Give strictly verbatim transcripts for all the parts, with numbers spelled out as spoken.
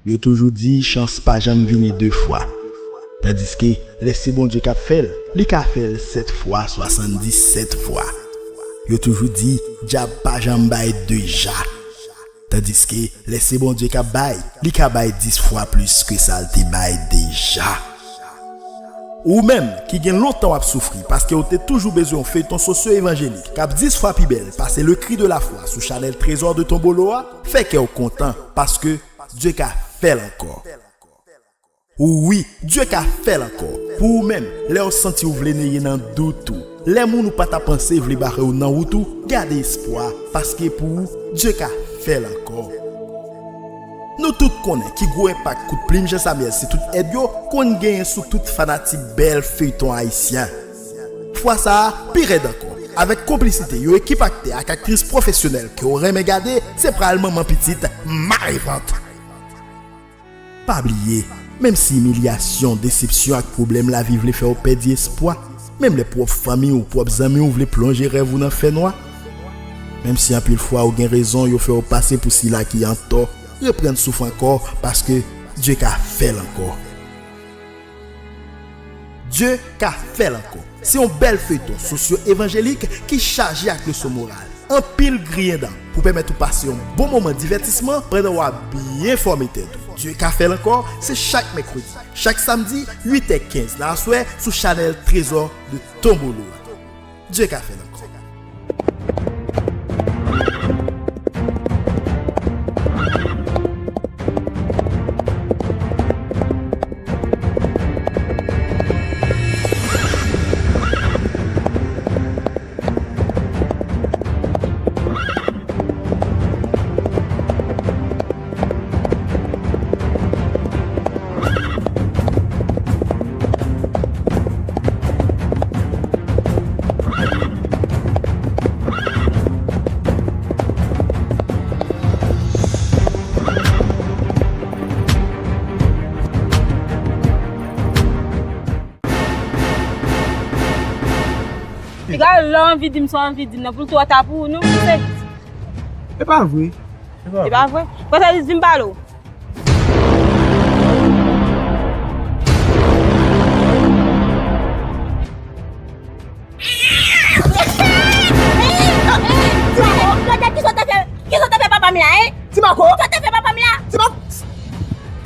Yo toujou di chans pa janm vini de fwa. Tandiske, lè se Bondye k ap fè l, li ka fè l sèt fwa, swasanndisèt fwa. Yo toujou di dyab pa janm bay deja. Tandiske, lè se Bondye k ap bay, li ka bay dis fwa plis ke sa l te bay deja. Ou menm ki gen lontan w ap soufri paske w te toujou bezwen yon feyton sosyo evanjelik k ap dis fwa pi bèl pase Le Cri de la Foi sou chanèl Trésor de Tombolo a, fè kè w kontan paske Dye ka fè l ankò. Wi, Dye ka fè l ankò. Pou ou menm, lè w santi w vle neye nan dout ou, lè moun ou pa ta panse vle bare w nan wout ou, gade espwa, paske pou ou, Dye ka fè l ankò. Nou tout konnen ki gwo enpak kout plim Jean Samuel Sitout Èd yo konn genyen sou tout fanatik bèl feyton ayisyen. Fwa sa a, pi rèd ankò, avèk konplisite yon ekip aktè ak aktris pwofesyonèl ke w renmen gade, se pral manman pitit Marivant. Pa bliye, menm si imilyasyon, desepsyon ak pwoblèm lavi vle fè w pèdi espwa, menm lè pwòp fanmi w, pwòp zanmi w vle plonje rèv ou nan fènwa, menm si anpil fwa ou gen rezon, yo fè w pase pou sila ki antò, reprann souf ankò, paske Dye ka fè l ankò. Dye ka fè l ankò. Se yon bèl feyton sosyo-evanjelik ki chaje ak leson moral. Anpil griyen dan pou pèmèt ou pase yon bon moman divètisman pandan w ap byen fòme tèt ou. Dye ka fè l ankò, se chak mèkredi, chak samdi, uit è kenz nan aswè sou chanèl Trésor de Tombolo a. Dye ka fè l ankò. Piga lè w anvi di m sa w anvi di m nan, pou l twò ta pou ou, nou pouse. E pa vre. E pa vre? Konsa li di m pale w. Claudette, kisa w te fè, kisa w te fè papa m la, hein? Ti Mako! Kisa w te fè papa m la? Ti Mako!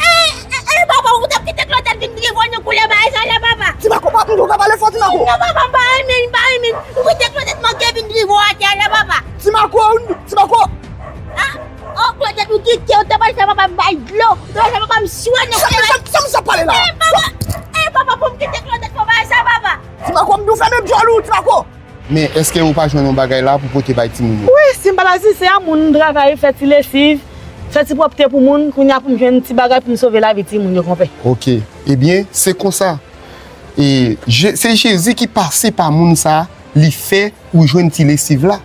Eh, eh, eh, papa, ou t ap kite Claudette vin drive w nan koulè bagay sa la, papa? Ti Mako, pa m di w ka pale fò, Ti Mako! Non, papa, m pa renmen, m pa renmen. Ou kite Claudette manke vin drive w atè a la, papa. Ti Mako, Ti Mako! Ah, oh, Claudette, ou kite, ou te pral fè papa m bay dlo. Ou te pral fè papa m swen nan koulè bagay. Sa m sa pale la? Eh, papa, eh, papa, pou m kite Claudette fò bagay sa, papa. Ti Mako, m di w fèmen djòl ou, Ti Mako! Men èske ou pa jwenn yon bagay la pou pote bay timoun yo? Wi, si m pa t al sise a moun, m travay, fè ti lesiv, fè ti pwòpte pou moun, kounye a pou m jwenn ti bagay pou m sove lavi timoun yo, konpè. Oke. Ebyen, se konsa. E Je- se Jezi ki pase pa moun sa a, li fè ou jwenn ti lesiv la.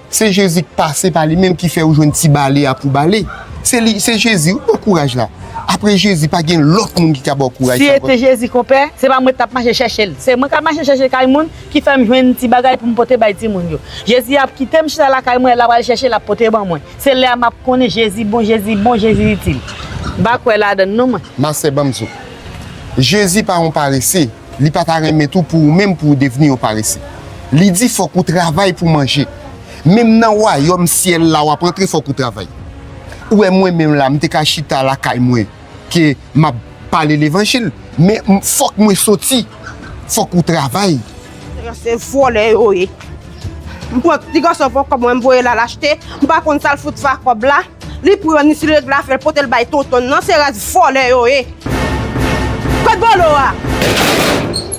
Se Jezi k pase pa li menm ki fè ou jwenn ti bale a pou bale. Se li, se Jezi, wi, bon kouraj la. Apre Jezi, pa gen lòt moun ki ka ba w kouraj sa. Si se te Jezi, konpè, se pa mwen k t ap mache chèche l. Se mwen k ap mache chèche kay moun ki fè m jwenn ti bagay pou m pote bay timoun yo. Jezi ap kite m chita lakay mwen, l ap al chèche, l ap pote ban mwen. Se lè a m ap konnen Jezi bon, Jezi bon, Jezi itil. M pa kwè ladan l non, mwen. Mastè, ban m di w. Jezi pa yon parese. Li pa ta renmen tou pou ou menm pou w devni yon parese. Li di fòk ou travay pou manje. Menm nan wayòm syèl la w ap antre, fòk ou travay. Ou wè mwen menm la, m te ka chita lakay mwen ke m ap pale levanjil, men m- fòk mwen soti, fòk ou travay. Se vòlè yo ye. M pran ti gason pou kòb mwen, m voye l al achte, m pa konn sa l fout fè ak kòb la. Li pran ni si règ la fè l pote l bay tonton nan, se ras vòlè yo ye. Kot Bolo a?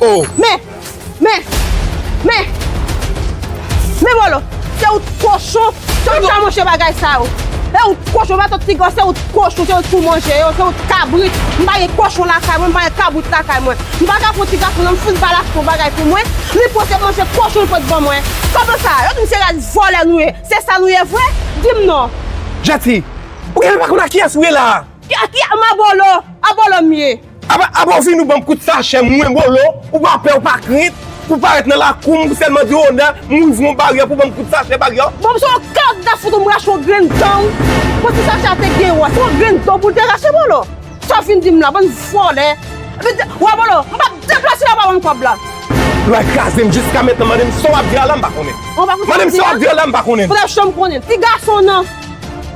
Oh. Men, men, men, men Bolo, se ou t kochon, se ou t ka manje bagay sa yo. Se ou t kochon, pa t ti gò, se ou t kochon, se ou t pou manje yo, se ou t kabrit. M pa gen kochon lakay mwen, m pa gen kabrit lakay mwen. M pa ka pran ti gason nan, m fin pa l achte yon bagay pou mwen, li pote manje kochon l pot ban mwen. Kòman sa? Yo di m se ras vòlè nou ye. Se sa nou ye vre? Di m non. Jati, ou genlè pa konn a kiyès ou ye la a? Ki, ki, m a Bolo, a Bolo m ye. Apa, apa w vin ou ban m kout sachè mwen Bolo, ou pa pè, ou pa krent. Pou parèt nan lakou m, pou sèlman di onè, m ouvri yon baryè pou ban m kout sachè baryè. Bon, se yon kak da fout ou m rache yon grenn dan w. Bon, si sachè a te gen wè, se yon grenn dan w pou l te rache, bolo. Sa w fin di m la, bann vòlè. Epi, wè, bolo, m p ap deplase la, pa ban m kòb la. Lwa kraze m jiska mentnan, mande m sa w ap di a la, m pa konnen. Mande m sa w ap di a la, m pa konnen. Fòk chanm konnen. Ti gason nan.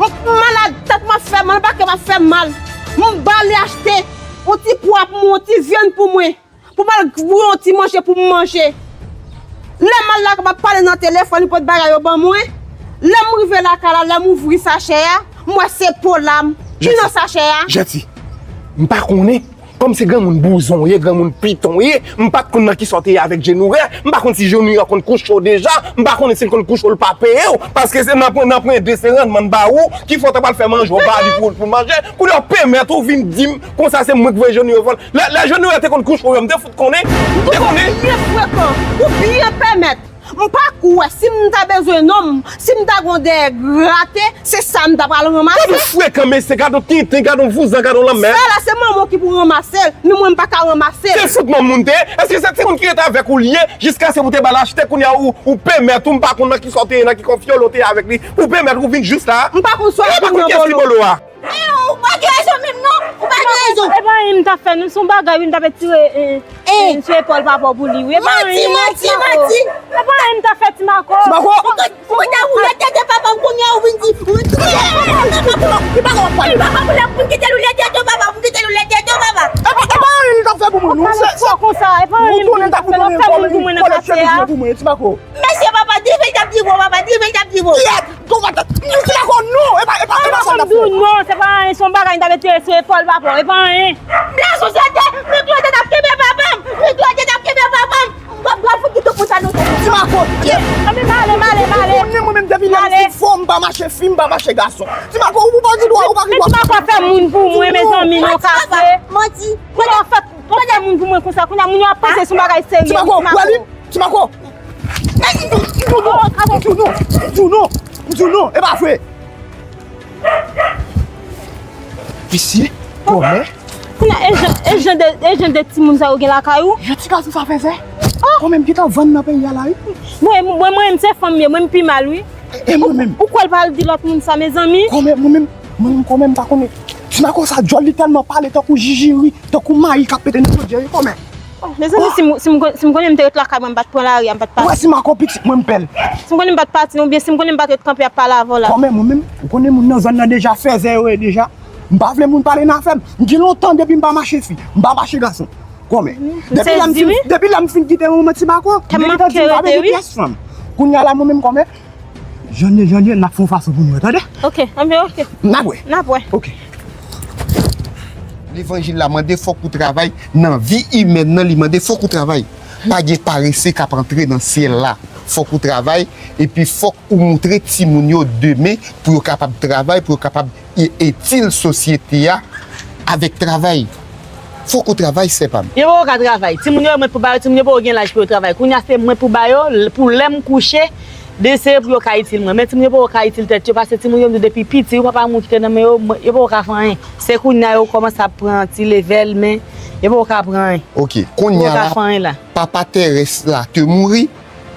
M malad, tèt m ap fè mal, pake m ap fè mal. M ba li achte yon ti pwa pou mwen, yon ti vyann pou mwen. Pou m al bouyon ti manje pou m manje. Lè m al lakay m ap pale nan telefòn, li pot bagay yo ban mwen. Lè m rive lakay la, lè m ouvri sachè a, m wè se po lam ki nan sachè a. Jenti, m pa konnen. Kòm se granmoun bouzon w ye, granmoun piton w ye, m pa t konn nan kisa w te ye avèk Jenouren. M pa konn si Jenouren konn kouche w deja. M pa konnen si l konn kouche w, l pa peye w. Paske se nan pwen, nan pwen de se rannman n ba ou, ki fè w ta pral fè manje w ba li pou, pou manje. Kounye a w pèmèt ou vin di m konsa se mwen k voye Jenouren vòlè. Lè, lè Jenouren te konn kouche w, m te fout konnen. M te konnen. Ou byen frekan. Ou byen pèmèt. M pa kwè si m ta bezwen nonm, si m ta gon dèyè grate, se sa m ta pral ranmase. Gad on frekan mesye, gad on tenten, gad on vouzan, gad on lanmèd. Sa la se manman w ki pou ranmase l, men mwen m pa ka ranmase l. Se fout manman w te ye? Èske se timoun ki rete avèk ou l ye jiskaske pou te ba l achte, kounye a ou, ou pèmèt ou, m pa konn nan kisa w te ye, nan ki konfyòl ou te ye avèk li, ou pèmèt ou vin jis la? M pa konn sa w ap di nan bolo a. Eh, ou pa gen rezon menm non, ou pa gen rezon. E pa anyen m t ap fè, non, se yon bagay wi, m t ap etire, eh, eh, sou epòl papa w pou li wi. E pa anyen non, Ti Mako. Manti, manti, manti. E pa anyen m t ap fè, Ti Mako. Ti Mako. Ou konn, ou konn ta woule tete papa m kounye a, ou vin di, ou vin di, Ti Mako, Ti Mako, Ti Mako, pou l ap, pou l kite l woule tete papa, pou l kite l woule tete papa. E pa, e pa anyen li t ap fè pou mwen non. Se, se, konsa, e pa anyen m t ap fè, non, fè moun pou mwen nan katye a. Ti Mako. Mesye papa, di vin t ap di bon, papa, di vin t ap di bon. Yèt, gon patat. Ti Mako, non, e pa, e pa, e pa sa n ap fè. Non, se pa anyen, se yon bagay n t ap etire sou epòl papa w, e pa anyen. Blazo sete, men Claudette ap kenbe papa m, men Claudette ap kenbe papa m. Wap, wap fout kite pou sa nou fè. Ti Mako, yèt. Anben, m ale, m ale, m ale. Ou konnen mwen menm depi lè m fin fò, m pa mache fi, m pa mache gason. Ti Mako, ou pa gen dwa, ou pa gen dwa. Men Ti Mako ap fè moun pou mwen, mezanmi, non, kase. Manti. Kounye a w fè, w fè moun pou mwen konsa, kounye a moun yo ap panse se yon bagay serye wi, Ti Mako. Ti Mako, wè li? Ti Mako. Ey, m di w, m di w non, m di w non, m di w non, m di w non, e pa vre. Visye, kòmè. Kounye a, e jan, e jan de, e jan de timoun sa yo gen lakay ou? Jan ti gason sa fèzè. Kòmè m gentan vann nan peyi a la wi. Mwen, mwen, mwen, m se fanm m ye, mwen m pi mal wi. E, e mwen menm. Ou kwè l pral di lòt moun sa, mezanmi? Kòmè, mwen menm, mwen menm, kòmè m pa konnen. Ti Mako sa djòl, li tèlman pale tankou jijiri, tankou mayi k ap pete nan chodyè wi, kòmè. Oh, mezanmi, si m, si m kon-, si m konnen m te ret lakay mwen, m pa t pran lari a, m pa t pati. Ou wè si Mako pitit mwen, m pè l. Si m konnen m pa t pati, non, oubyen si m konnen m pa t ret kanpe ap pale avè w la. Kòmè, mwen menm, ou konnen moun nan zòn nan deja fèzè yo ye deja. M pa vle moun pale nan afè m. M gen lontan depi m pa mache fi, m pa mache gason. Kòmè. Depi lè m fin, depi lè m fin kite manman Ti Mako, m te gentan di m pa bezwen pyès fanm. Kounye a la, mwen menm kòmè, Jan n ye, jan n ye, n ap fè yon fason pou nou wè, tande? Ok, anben, ok. N ap wè. N ap wè. Ok. Levanjil la mande fòk ou travay nan vi imèn nan, li mande fòk ou travay. Pa gen parese k ap antre nan syèl la. Fòk ou travay, epi fòk ou moutre timoun yo demen pou yo kapab travay, pou yo kapab i-, itil sosyete a avèk travay. Fòk ou travay, sè pa m. Yo poko ka travay. Timoun yo, yo mèt pou ba yo, timoun yo poko gen laj pou yo travay. Kounye a, se mwen pou ba yo, l-, pou lè m kouche, de se pou yo ka itil mwen. Men timoun yo poko ka itil tèt yo, paske timoun yo, m di w depi piti, wi, papa m ou kite nan men yo, mwen, yo poko ka fè anyen. Se kounye a yo kòmanse ap pran ti levèl, men yo poko ka pran anyen. Ok, kounye a la, papa terès la te mouri,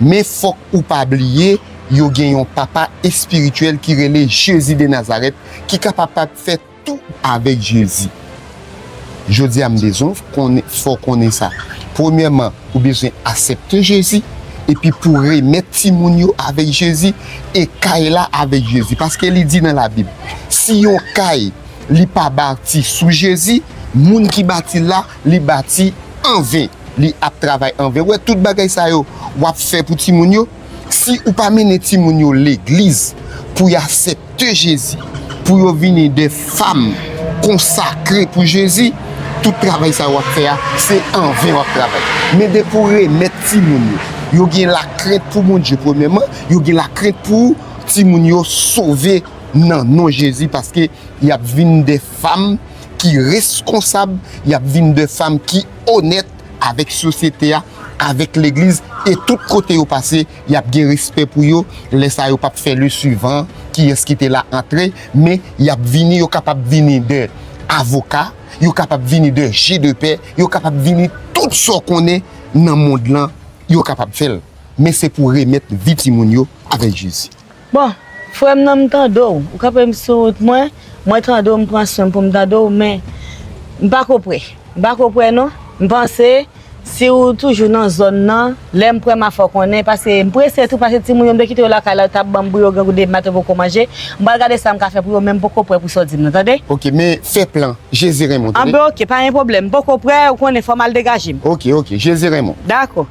men fòk ou pa bliye, yo gen yon papa espirityèl ki rele Jezi de Nazarèt, ki kapab pa fè tou avèk Jezi. Jodi a, m bezwen konnen, fè w konnen sa. Premyèman, ou bezwen aksepte Jezi, epi pou remèt timoun yo avèk Jezi, e kay la avèk Jezi. Paske li di nan Labib, si yon kay, li pa bati sou Jezi, moun ki bati l la, li bati anven. Li ap travay anven. Ou wè tout bagay sa yo w ap fè pou timoun yo, si ou pa mennen timoun yo legliz pou y aksepte Jezi, pou yo vini de fanm konsakre pou Jezi, tout travay sa yo w ap fè a, se anven w ap travay. Men depi w remèt timoun yo, yo gen lakrent pou Bondye premyèman, yo gen lakrent pou timoun yo sove nan non Jezi, paske y ap vin de fanm ki reskonsab, y ap vin de fanm ki onèt avèk sosyete a, avèk legliz, e tout kote yo pase, y ap gen respè pou yo. Lè sa yo p ap fè le suivant, kiyès ki te la antre, men y ap vini, yo kapab vini de avoka, yo kapab vini de je de pè, yo kapab vini tout sa w konnen nan mond lan, yo kapab fè l, men se pou remèt vi timoun yo avèk Jezi. Bon, frè m nan, m tande w. Ou kanpe m sou wout mwen, mwen tande w, m pran swen m pou m tande w, men m pako prè. M pako prè non. M panse, si w toujou nan zòn nan, lè m prè m a fè w konnen, paske m prese tou, paske timoun yo m te kite yo lakay la, yo t ap ban m bri, yo grangou de maten poko manje. M pral gade sa m ka fè pou yo, men m poko prè pou sa w di m nan, tande? Ok, men fè plan. Jezi renmen w, tande? Anben, ok, pa gen pwoblèm. M poko prè, ou konnen, fò m al degaje m. Ok, ok, Jezi renmen w. Dakò.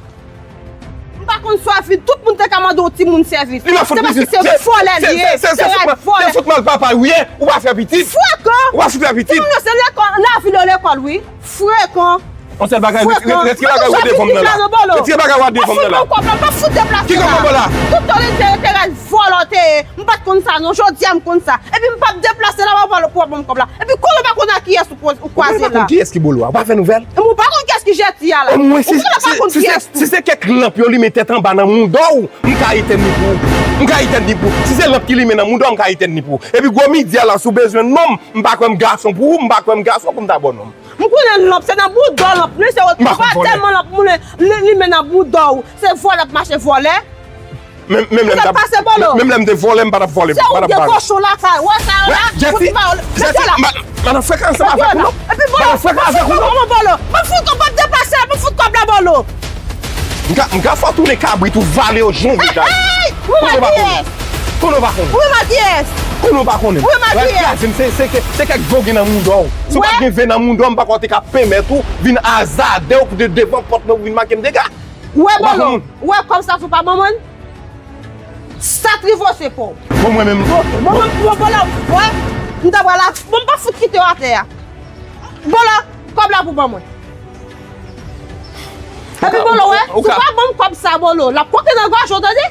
M pa konn sèvi, tout moun te ka mande yon timoun sèvi. Li pa fout pitit. Se paske se vòlè li ye, se rèd vòlè. Se fout mal papa ou ye, ou pa fè pitit. Frekan! Ou pa fout fè pitit. Timoun yo se lekòl, lavil yo lekòl, wi. Frekan! Yon sèl bagay, retire bagay ou devan m nan la. Retire bagay ou devan m nan la. Pa fout mwen kòb la, pa fout deplase la. Ki kòb la? Tout tan li te, te rèd vòlè te ye. M pa t konn sa non, jodi a m konn sa. Epi m p ap deplase la, w ap pran kòb la. Epi konnen w pa konn ak kiyès ou kwaze la. Ou pa konn kiyès ki Bolo a, ou pa fè nouvèl. Ou pa konn kiyès ki Jeti a la. Ou konnen w pa konn kiyès tou. Si se kèk lanp yo limen tèt anba nan mouda w, m ka etèn li pou ou. M ka etèn li pou ou. Si se lanp ki limen nan mouda w, m ka etèn li pou ou. Epi gwo midi a la, si w bezwen nonm, m pa kwè m gason pou ou, m pa kwè m gason pou m ta ba w nonm. M konnen lanp, se nan bouda w lanp, li se ou pa tèlman lanp, moun li, li men nan bouda w. Se vòlè ap mache vòlè. Menm, menm lè m t ap pase Bolo. Menm lè m te vòlè, m pa t ap vòlè, m pa t ap vòlè. Se ou gen kochon lakay, wè sa yo la, Jeti, Jeti, madan frekan ansanm avèk ou non. Epi Bolo, madan frekan avèk ou non. Bolo, mwen fout kòb, pa deplase la, mwen fout kòb la Bolo. M ka, m ka fè w tounen kabrit ou vale yo jan w vle. Konnen w pa konnen. Konnen w pa konnen. Konnen w pa konnen. Rèd kraze m, se, se kèk, se kèk vo gen nan mouda w. Si w pa t gen ve nan mouda w, m pa kwè w te ka pèmèt ou vin azade w pou te devan pòt mwen pou vin make m dega. Ou wè Bolo, ou wè kòb sa sou pa ban mwen. Sa t rive w se pa w. Bon, mwen menm. Ok, bon, mwen, mwen, Bolo, wè, m ta pral la, bon, m pa fout kite w atè a. Bolo, kòb la pou ban mwen. Epi Bolo, wè, si w pa ban m kòb sa, Bolo, l ap koke nan gòj ou, tande?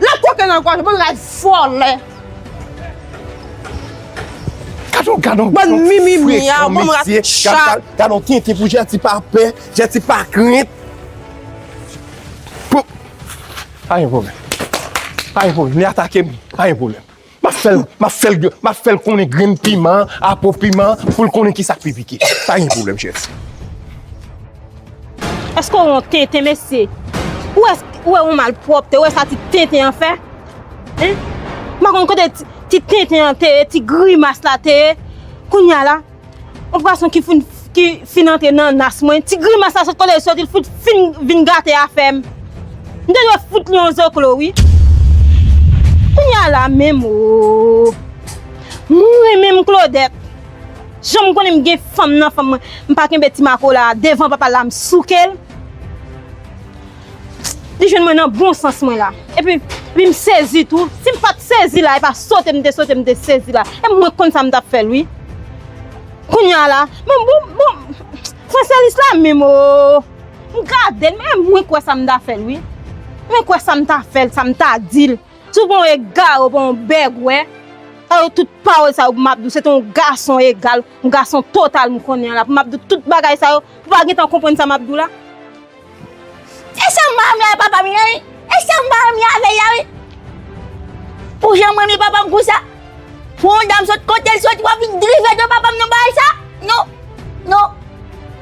L ap koke nan gòj ou, bann rèd vòlè. Gad on, gad on, gad on frekan mesye, gad, gad, gad on tenten pou Jeti pa pè, Jeti pa krent. Pou, pa gen pwoblèm. Pa gen pwoblèm, li atake m, pa gen pwoblèm. M ap fè l, m ap fè l, m ap fè l konnen grenn piman an, a po piman an, pou l konnen kisa k pi pike. Pa gen pwoblèm, chèf. Èske w wè yon tenten, mesye? Ou wè, ou wè yon malpwòpte, ou wè sa ti tenten an fè? Hen? M pa konn kote ti, ti tenten an te ye, ti grimas la te ye. Kounye a la, yon pwason ki fin, ki fin antre nan nas mwen. Ti grimas la sot kote l soti, l fout fin vin gate afè m. M te dwe fout li yon zoklo, wi. Kounye a la menm, o. Mwen menm, Claudette. Jan m konnen m gen fanm nan fanm mwen, m pa kenbe ti makola a devan papa l la, m souke l. Li jwenn mwen nan bon sans mwen la. Epi, epi m sezi tou. Si m pa t sezi la, e pa sote m te sote, m te sezi la. E mwen konn sa m t ap fè l, wi. Kounye a la, men bon, bon, Franselis la menm, o. M gade l, men mwen kwè sa m ta fè l, wi. Mwen kwè sa m ta fè l, sa m ta di l. Si w pa yon egare, w pa yon bègwè, sa yo tout pawòl sa yo pou m ap di w, se te yon gason egal, yon gason total m konnen an la, pou m ap di w tout bagay sa yo, pou w pa gentan konprann sa m ap di w la. E sa m pa renmen avè papa m nan, wi. E sa m pa renmen avè l la, wi. Pou jan m renmen papa m konsa. Pou yon dam sot kote l soti, w ap vin drive de papa m nan bagay sa? Non, non.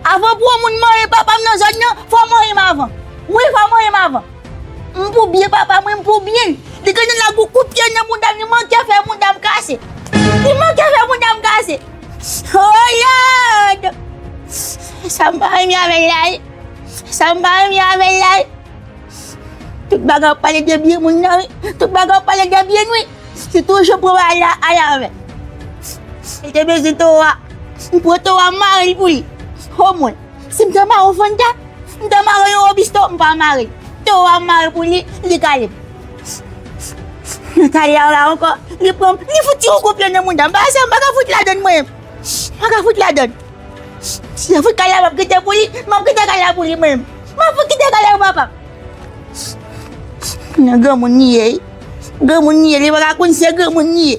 Avan pou yon moun manyen papa m nan zòn nan, fò w manyen m avan. Wi, fò w manyen m avan. M pou byen papa m, wi, m pou byen l. Li gentan lage yon kout pye nan bouda m, li manke fè bouda m kase. Li manke fè bouda m kase. Oh Lord! Sa m pa renmen avè l la, wi. Sa m pa renmen avè l la, wi. Tout bagay ap pale de byen moun nan, wi. Tout bagay ap pale de byen, wi. Li toujou pran bagay la a la men. Li te bezwen towo a. M pran towo a, m mare l pou li. Omwen, si m te mare yon fanta, m te mare yon wobisto, m pa mare l. Towo a m mare pou li, li kale m. Li kale a la ankò, li pran m, li fout yon kout pye nan mouda m. Bagay sa, m pa ka fout ladann mwen. M pa ka fout ladann. Si yo fout kale a, m ap kite pou li, m ap kite kale a pou li menm. M ap fout kite kale a pou papa. Nan granmoun li ye, wi. Granmoun li ye, li pa ka konn se granmoun li ye.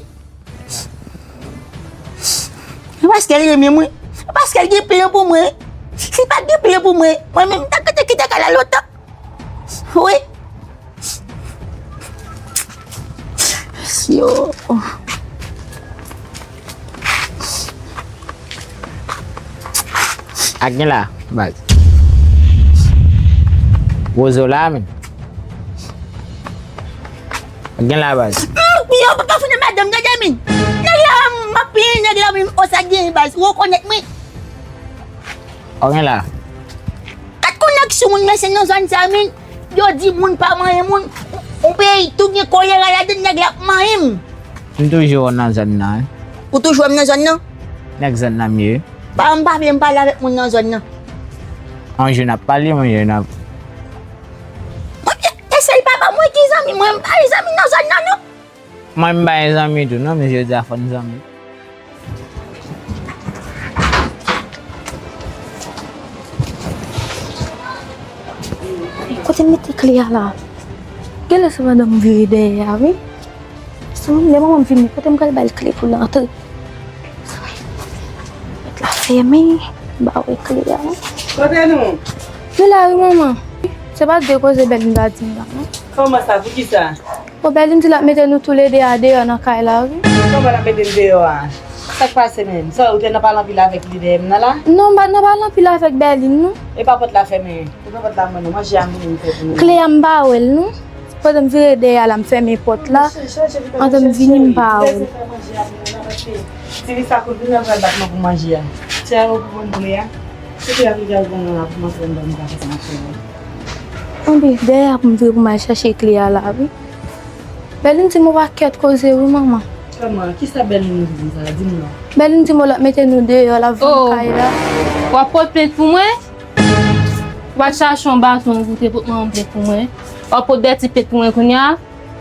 E paske l renmen mwen. E paske l gen plan pou mwen. Si l pa t gen plan pou mwen, mwen menm, m t ap kite, kite kale a lontan. Wi. Yo. Ak gen la, baz. Wozo la, men. Gen la, baz. Mm, yo, papa, founen madanm, gade, men. Nèg la, m ap peye nèg la, men, o sa gen, baz. Ou rekonèt mwen. Ou gen la. Kat kon nèg sou moun, men se nan zòn sa, men. Yo di moun pa manyen moun. Ou peyi tou gen kolera ladan, nèg la ap manyen m. M toujou nan zòn nan, wi. Ou toujou nan zòn nan? Nèg zòn nan m ye. Pa m pa vle m pale avèk moun nan zòn nan. On jou n ap pale, on jou n ap. Mwen, e, e sèl papa mwen ki zanmi, mwen m pa gen zanmi nan zòn nan, non. Mwen m pa gen zanmi tou, non, men jodi a fò n zanmi. Kote m mete kle a la? Genlè se pandan m vire dèyè a, wi. Sou lè manman m vini, kote m pral ba l kle pou l antre? Pòt la fèmen, m pa wè kle a. Kote nou? Nou la wi, manman. Se pa de koze Bèlin pa di m la, non. Kòman sa? Poukisa? Bon, Bèlin di l ap mete nou toulede a deyò nan kay la, wi. Kòman l ap mete n deyò a? Sa k pase menm? Sa ou te nan pale anpil avèk li dèyè m nan la? Non, m pa t nan pale anpil avèk Bèlin, non. E pa pòt la fèmen? Ou fè pòt la mwen non, manje a m vini m fè pou nou. Kle a m pa wè l non. Pandan m vire dèyè a la, m fèmen pòt la. Antan m vini, m pa wè l. Ti vis la kout vin nan pral bat mwen pou manje a. Ti a yo pou mwen kle a. Se kle a ki gal bon nan la pou manje m ban m ka fè sa m ap fè a. Anben, dèyè a pou m vire pou m al chache kle a la, wi. Bèlin di m yon pakèt koze, wi, manman. Kòman? Kisa Bèlin di konsa? Di m non. Bèlin di m l ap mete nou deyò, l ap vann kay la. W ap pote plent pou mwen? W al chache yon baton pou te pot mwen yon plent pou mwen. W ap pot Bèti plent pou mwen kounye a?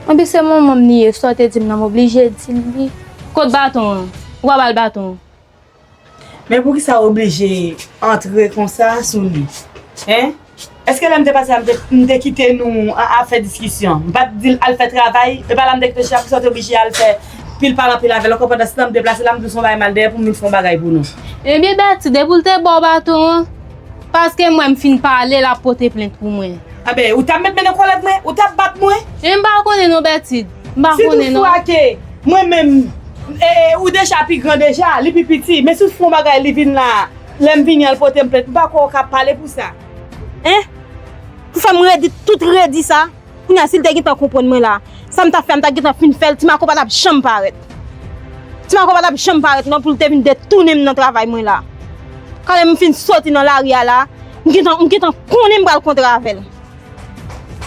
Anben se manman m li ye, sa w te di m nan, m oblije di l li. Kot baton an? Ou pa ba l baton an? Men poukisa w oblije antre konsa sou li? Hein? Èske lè m te pase la, m te, m te kite nou a, ap fè diskisyon? M pa t di l al fè travay, e pa la m te kite chita, poukisa w te oblije al fè pil pale anpil avè l ankò, pandan se tan m deplase la, m di w se yon bagay mal dèyè pou m vin fè yon bagay pou nou? Ebyen Bèti, depi l te ba w baton an, paske m wè m fin pale, l ap pote plent pou mwen. Anben, ou t ap met men nan kòlèt mwen? Ou t ap bat mwen? E m pa konnen non, Bèti. M pa konnen non. Si toutfwa ke mwen menm, e, e, ou deja pi gran deja, li pi piti, men si w fè yon bagay, li vin la, lè m vini, al pote m plent, m pa kwè w ka pale pou sa. Hein? Pou fè m redi tout redi sa? Kounye a, si l te gentan konprann mwen la, sa m t ap fè a, m ta gentan fin fè l, Ti Mako pa t ap janm parèt. Ti Mako pa t ap janm parèt non, pou l te vin detounen m nan travay mwen la. Kanmenm m fin soti nan lari a la, m gentan, m gentan konnen m pral kontre avè l.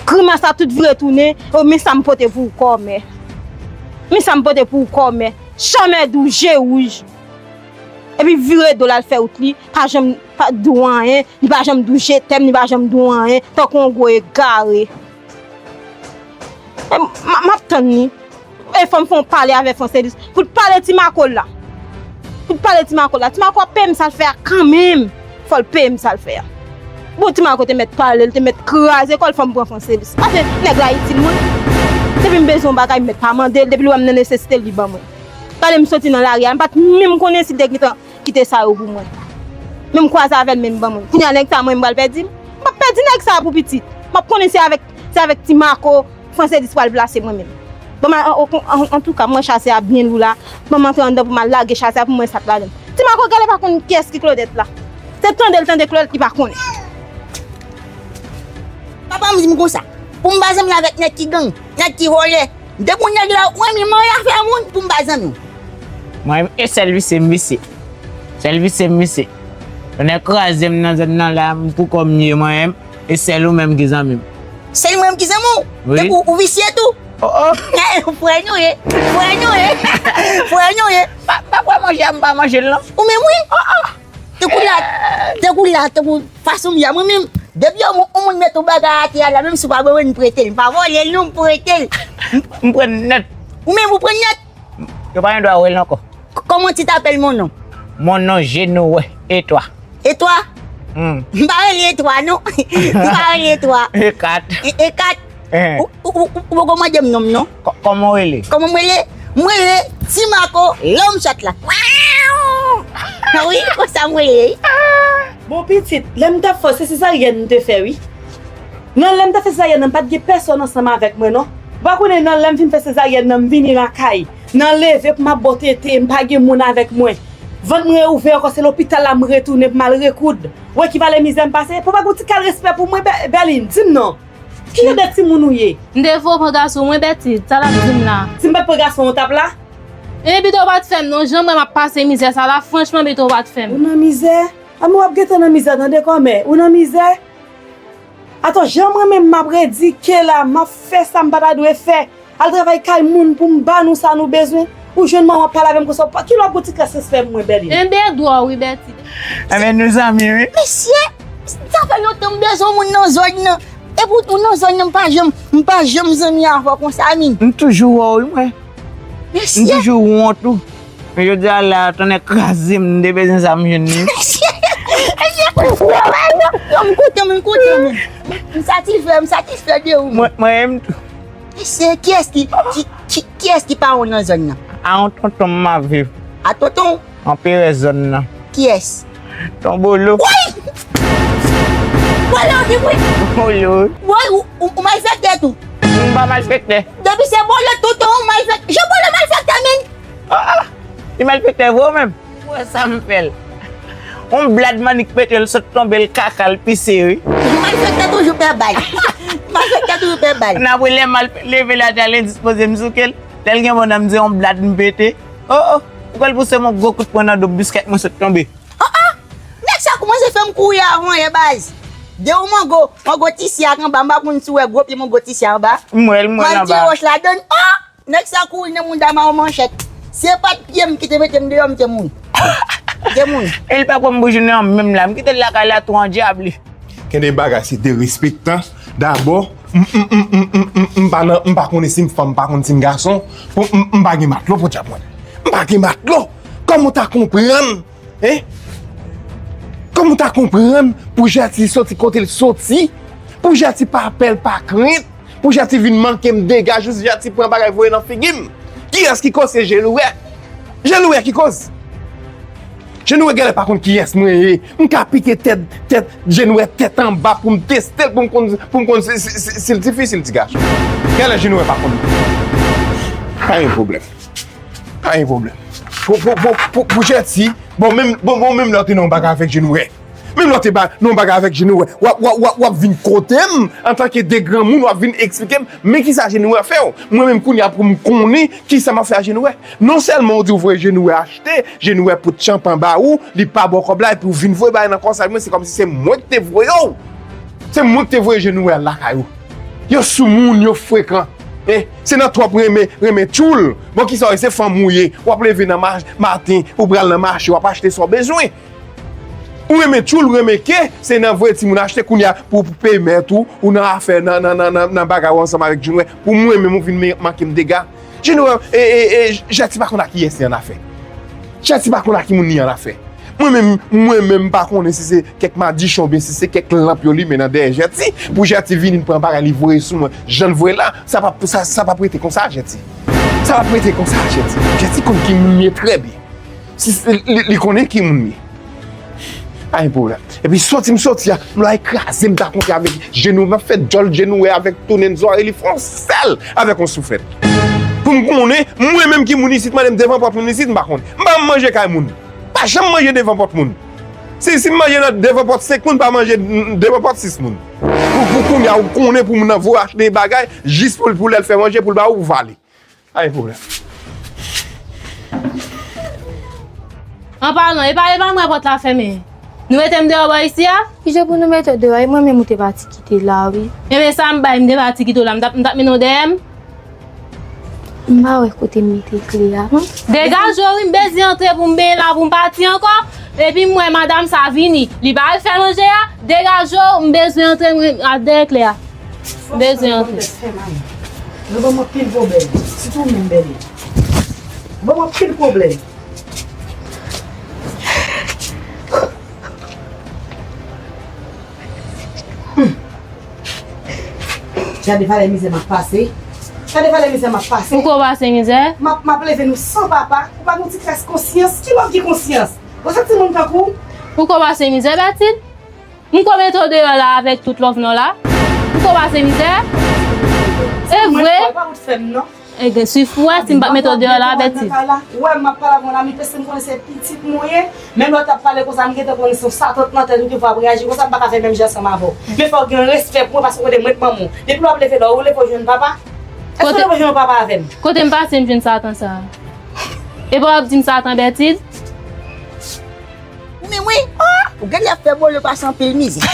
Grimas la tout vire tounen, o, men sa m pote pou ou kòmè. Men sa m pote pou ou kòmè. Chanmè di w je wouj. Epi vire do l al fè wout li, pa janm pa di w anyen, li pa janm di w je t'aime, li pa janm di w anyen, tankou yon gwo egare. E m, m, m ap tann li. E fò m fè yon pale avè Franselis. Pou l pale Ti Mako la. Pou l pale Ti Mako la. Ti Mako ap peye m sa l fè a kanmenm. Fò l peye m sa l fè a. Bon, Ti Mako te mèt pale, l te mèt kraze kò l, fò m pran Franselis. Paske nèg la itil mwen. Depi m bezwen yon bagay, m mèt pa mande l. Depi l wè m nan nesesite, li ban mwen. Gade m soti nan lari a, m pa t menm konnen si l te gentan kite sa yo pou mwen. Men m kwaze avè l, men m ban mwen. Kounye a nèg sa mwen m pral pèdi l? M p ap pèdi nèg sa pou pitit. M ap konnen se avèk, se avèk Ti Mako Franselis pral plase mwen menm. Ban m al, an, an, an, antouka, m wè chase a byen lou la. Ban m antre anndan pou m al lage chase a pou m wè sa k ladan l. Ti Mako genlè pa konn kiyès ki Claudette la. Se tande l tande Claudette li pa konnen. Papa m di m konsa, pou m pa zanmi avèk nèg ki gang, nèg ki vòlè. Depi yon nèg la, ou renmen marye afè moun pou m pa zanmi w. Mwen menm, e sèl visye m visye. Sèl visye m visye. Tonnè kraze m nan zòn nan la, m pou kò m ye mwen menm, e sèl ou menm ki zanmi m. Sèl mwen menm ki zanmi w? Wi. Tankou ou visye tou? Oh, oh. Frè nou ye, frè nou ye, frè nou ye. Pa, pa kwè manje a, m pa manje l non. Ou menm wi? Oh, oh. Tankou la, tankou la, tankou fason m ye a, mwen menm, depi yon moun, yon moun mete yon bagay atè a la, menm si w pa ban mwen, m prete l. M pa vòlè l non, m prete l. M, m pran nèt. Ou menm ou pran nèt? Yo pa gen dwa wè l ankò. K-, comment tu t'appelles, mon nom? Mon nom, je ne vois et toi. Et toi? Hmm. M pa rele Etwa non. M pa rele Etwa. E kat. E, e kat. Eh. Ou, ou, ou, ou poko mande m non m non. Kò-, kòman w rele? Kòman m rele? M rele Ti Mako, lòm chat la. Wi, konsa m rele. Bon, pitit, lè m t ap fè w, se sezaryèn m te fè, wi. Nan lè m t ap fè sezaryèn nan, m pa t gen pèsòn ansanm avèk mwen, non. Ou pa konnen, nan lè m fin fè sezaryèn nan, m vini lakay. Nan leve pou m ap bò tete, m pa gen moun avèk mwen. Vant mwen reouvè ankò, se lopital la m retounen pou m al rekoud. Ou wè ki valè mizè m pase? Pou pa gen yon ti kal respè pou mwen, Bè- Bèlin, di m non. Ki jan de timoun ou ye? M te voye w pran gason mwen, Bètid, sa l ap di m la. Si m pa t pran gason w t ap la? E pito w pa t fè m non, jan m wè m ap pase mizè sa la, franchman pito w pa t fè m. Ou nan mizè? A men w ap gentan nan mizè tande kòmè. Ou nan mizè? Atò, jan mwen menm m ap redike la, m ap fè sa m pa ta dwe fè. Al travay kay moun pou m ba nou sa nou bezwen. Ou jwenn mwen w ap pale avè m konsa, w pa- kilè w ap gen yon ti kras respè pou mwen, Bèlin? Enben dwa w wi, Bètid. Enben nou zanmi wi. Mesye, sa fè lontan m bezwen yon moun nan zòn nan. Epi w nan zòn nan m pa janm, m pa janm zanmi avè w konsa, min. M toujou wè w wi mwen. M toujou wont ou. Men jodi a la, tonnè kraze m, m te bezwen sa m jwenn li. Mesye, mesye, non, non, m kontan, m kontan, men. M satisfè, m satisfè de ou. Mwen, mwen menm tou. Mesye, kiyès ki, ki, ki, kiyès ki pa ou nan zòn nan? A yon tonton m ap viv. A tonton? Anperè zòn nan. Kiyès? Ton Bolo. Woy! Bolo, di wi. Bolo. Woy, ou, ou, ou malfektè tou. M pa malfektè. Depi se Bolo, tonton ou malfektè. Jan Bolo malfektè, men. Ah, ah. Li malfektè vre ou menm? Ou wè sa m fè l? On blad mannik pete l sot tonbe l kaka l pise wi. Malfektè toujou pè bal. Malfektè toujou pè bal. N ap wè lè m al leve l atè al endispoze m souke l. Lè l gen bon nan m di on blad m pete. Oh, oh. Ou kwè l pouse m on gwo kout pwen nan do m biskèt mwen sot tonbe. Ah, ah! Nèg sa koumanse fè m kouri avan yè baz. De ou mango, mango tisye ak anba, m pa konn si w wè gwo pye mango tisye anba. M wè l, m wè l anba. Mwen ti woch ladann. Oh! Nèg sa kouri nan mouda m a yon manchèt. Se pa t pye m ki te mete m deyò, m te mouri. M te mouri. E l pa pran m pou jounen an menm la. M kite l lakay la tou an dyab li. Gen de bagay se derespektan. Dabò, m, m, m, m, m, m, m pa nan, m pa konnen si m fanm, m pa konn si m gason. Pou m, m pa gen matlo podyab mwen. M pa gen matlo. Kòman w ta konprann? Hein? Kòman w ta konprann pou Jèti soti kote l soti? Pou Jèti pa pè l pa krent? Pou Jèti vin manke m dega jis Jèti pran bagay voye nan figi m? Kiyès ki koz se Jenouè? Jenouè ki koz? Jenouè genlè pa konn kiyès mwen ye. M ka pike tèt, tèt Jenouè tèt anba pou m teste l, pou m konn, pou m konn si, si, si, si l ti fi, si l ti gason. Genlè Jenouè pa konn. Pa gen pwoblèm. Pa gen pwoblèm. Pou, pou, pou, pou, pou Jèti, bon, menm, bon, bon, menm lè w te nan yon bagay avèk Jenouè. Menm lè w te ba, nan yon bagay avèk Jenouè. W ap, w ap, w ap, w ap vin kote m, antanke de granmoun, w ap vin eksplike m, men kisa Jenouè fè w. Mwen menm kounye a pou m konnen kisa m ap fè a Jenouè. Non sèlman w di w voye Jenouè achte, Jenouè pote tchanpan ba ou, li pa ba w kòb la, epi w vin voye bagay nan kò sa, mwen se kòmsi se mwen ki te voye w. Se mwen ki te voye Jenouè al lakay ou. Yo soumoun, yo frekan. Eh, se nan twòp renmen, renmen tchoul. Bon, kisa w ye? Se fanm ou ye. W ap leve nan mach-, maten, ou pral nan mache, w ap achte sa w bezwen. Ou renmen tchoul, ou renmen ke, se nan voye timoun achte kounye a pou, pou peye mèt ou, ou nan afè, nan, nan, nan, nan, nan bagay ou ansanm avèk Jenouè. Pou mwen menm, ou vin men-, manke m dega. Jenouè, e, e, e, Jèti pa konn ak kiyès li annafè. Jèti pa konn ak ki moun li annafè. Mwen menm, mwen menm, m pa konnen si se kèk madichon oubyen si se kèk lanp yo limen nan dèyè Jèti, pou Jèti vini pran bagay li voye sou mwen, jan l voye la, sa p ap, sa, sa p ap rete konsa, Jèti. Sa p ap rete konsa, Jèti. Jèti konn ki moun m ye trè byen. Si, li, li, li konnen ki moun m ye. Pa gen pwoblèm. Epi soti m soti a, m lay kraze m ta kontre avèk Jenouè, m ap fè djòl Jenouè avèk tounen zòrèy li fè yon sèl avèk yon souflèt. Pou m konnen, mwen menm ki moun isit, mande m devan pòt moun isit, m pa konnen. M pa manje kay moun. Pa janm manje devan pòt moun. Si, si m manje nan devan pòt senk moun, pa manje devan pòt sis moun. Pou, pou kounye a, ou konnen pou moun nan voye achte bagay, jis pou, pou lè l fè manje, pou l ba ou, pou vale. Pa gen pwoblèm. An palan, e pa, e pa mwen pòt la fèmen. Nou mete m deyò bò isi a? Kijan pou nou mete w deyò? E mwen menm ou te pati kite la, wi. Enben sa m bay, m te pati kite w la, m t ap, m t ap mennen w dèyè m? M pa wè kote m mete kle a, non. Degaje w, wi, m bezwen antre pou m benyen la, pou m pati ankò. Epi m wè madanm sa vini. Li pa al fè manje a. Degaje w, m bezwen antre, mwen, a dèyè kle a. M bezwen antre. Yo ban m anpil pwoblèm. Sitou ou menm, Bèlin. Ou ban m anpil pwoblèm. Hmm. Gade valè mizè m ap pase. Gade valè mizè m ap pase. Ou ko pase mizè? M ap, m ap leve nou san papa. Ou pa gen yon ti kras konsyans. Ki lòt ki konsyans? Ou se timoun tankou w? Ou ko pase mizè, Bètid? M ko mete w deyò la avèk tout lòv nan w la? M ko pase mizè? Se vre? Mwen, pa wout fè m, non. E gen swiv pou wè si m pa t mete w deyò la, Bètid. Ou wè, m ap pale avè yon ami, paske m konnen se pitit mwen ye. Menm lè w t ap pale konsa, m gentan konnen se yon satant nan tèt ou ki fè w ap reyaji konsa, m pa ka fè menm jan ansanm avè w. Men fò w gen respè pou mwen, paske w konnen mwen t manman w. Depi lè w ap leve la, ou leve w jwenn papa? Èske w leve w jwenn yon papa avè m? Kote m pase, m jwenn satan sa a? E pa w ap di m satan, Bètid? Ou menm wi. Ah, ou gen lè ap fè bolo pase anpil mizè.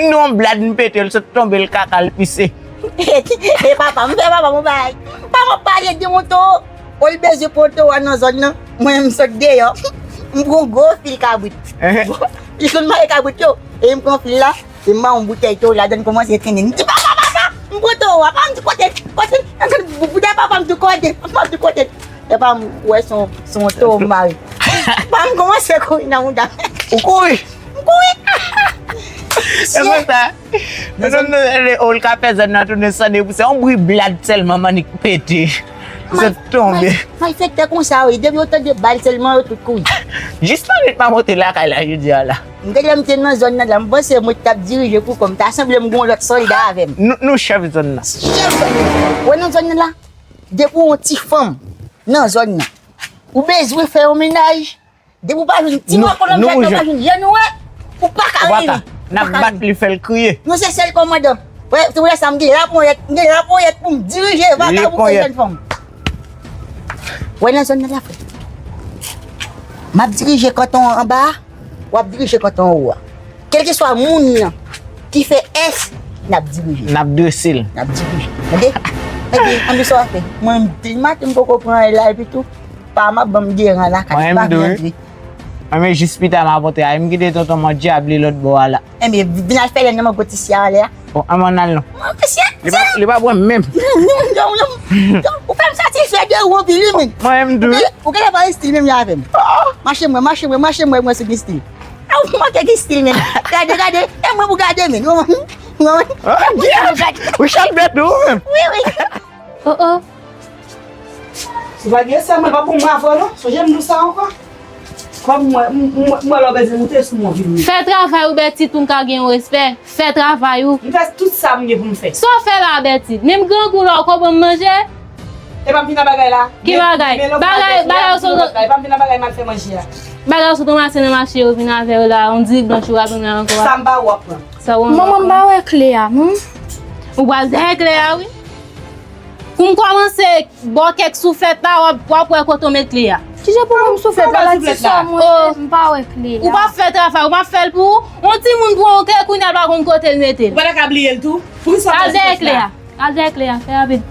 Non, blad m pete, l sot tonbe, l kaka, l pise. E papa, m fè papa m yon bagay. Pa m ap pale de yon towo. Ou l bezwen pran towo a nan zòn nan. Mwen, m sot deyò. M pran yon gwo fil kabrit. Li konn mare kabrit yo. E m pran fil la. E m ba yon boutèy towo ladan, l kòmanse trennen. M di, "Papa, papa!" M pran towo a. Papa m di, "Kote l? Kote l?" Boutèy papa m di, "Kote l?" Papa m di, "Kote l?" Epa m wè se yon, se yon towo m mare. Epa m kòmanse kouri nan mouda. Ou kouri? M kouri. E konsa. Nan zòn nan, le ou l ka fè zòn nan tounen san de pou san, yon bri blad sèlman, m annik pete. Sot tonbe. Malfektè konsa yo ye, depi yo tande bal sèlman, yo tout kouri. Jis nan nèt m a monte lakay la jodi a la. M gade m te nan zòn nan la, m panse mwen t ap dirije pou kò m, ta sanble m gen yon lòt sòlda avè m. Nou, nou chèf zòn nan. Chèf zòn nan. Wè nan zòn nan la, depi w yon ti fanm nan zòn nan, ou bezwen fè yon mennaj, depi w pa jwenn ti bò kolonn, ou pa jwenn yè nwè, ou pa ka rive. N ap bat li, fè l kriye. Nou se sèl kòmandan. Wè, se pou sa m gen laponyèt, m gen laponyèt pou m dirije, vagabon se jèn fanm. Wè nan zòn nan la, frè. M ap dirije kanton an anba a, w ap dirije kanton an wo a. Kèlkeswa moun nan ki fè S, n ap dirije. N ap drese l. N ap dirije. Tande? Ebyen, ann di sa w ap fè. Mwen, depi maten, m poko pran anyen la, epi tou, pa m ap ban m deran lakay, pa vin antre. Mwen menm jis pita m ap antre a, m kite tonton m an dyab li lòt bò a la. Enben, vin al fè lè nan mango ti sya anlè a. Bon, ann al non. Mango ti sya? Li pa, li pa pran menm. Non, non, non. Ou fè m satisfè de ou anpil wi menm. Mwen menm tou wi. Ou genlè pa gen stil menm jan avè m. Mache m wè, mache m wè, mache m wè, mwen si gen stil. A ou manke gen stil menm. Gade, gade, e mwen pou gade menm. Ou konprann? Ou chalbèt ou menm. Wi, wi. Oh, oh. Si w pa gen respè, mwen pa pou mwen avè w non. Sonje m di w sa ankò. Kòm mwen, m, m, m wè lè w bezwen moute sou mwen vin. Fè travay ou, Bètid, pou m ka gen yon respè. Fè travay ou. M fè tout sa m gen pou m fè. Sa w fè la, Bètid? Menm grangou la, ou konprann manje? E pa m vin nan bagay la. Ki bagay? Bagay, bagay ou sot. E pa m vin nan bagay m al fè manje a. Bagay ou sot ranmase nan mache yo vin avè yo la, yon diri blanch ou pa pran ankò a. Sa m ba ou ap pran. Sa ou. Manman, m pa wè kle a, non. Ou pral dèyè kle a, wi. Pou m kòmanse ba w kèk souflèt la, w ap, w ap wè kote w met kle a. Kijan pou mwen m souflèt la, la ti sè mwen, m pa wè kle a. Ou p ap fè travay, ou p ap fè l pou ou. Yon timoun pran yon kle, kounye a l pa konn kote l mete l. Ou pa ta ka bliye l tou? Poukisa w pran souflèt la? Al dèyè kle a. Al dèyè kle a, fè rapid.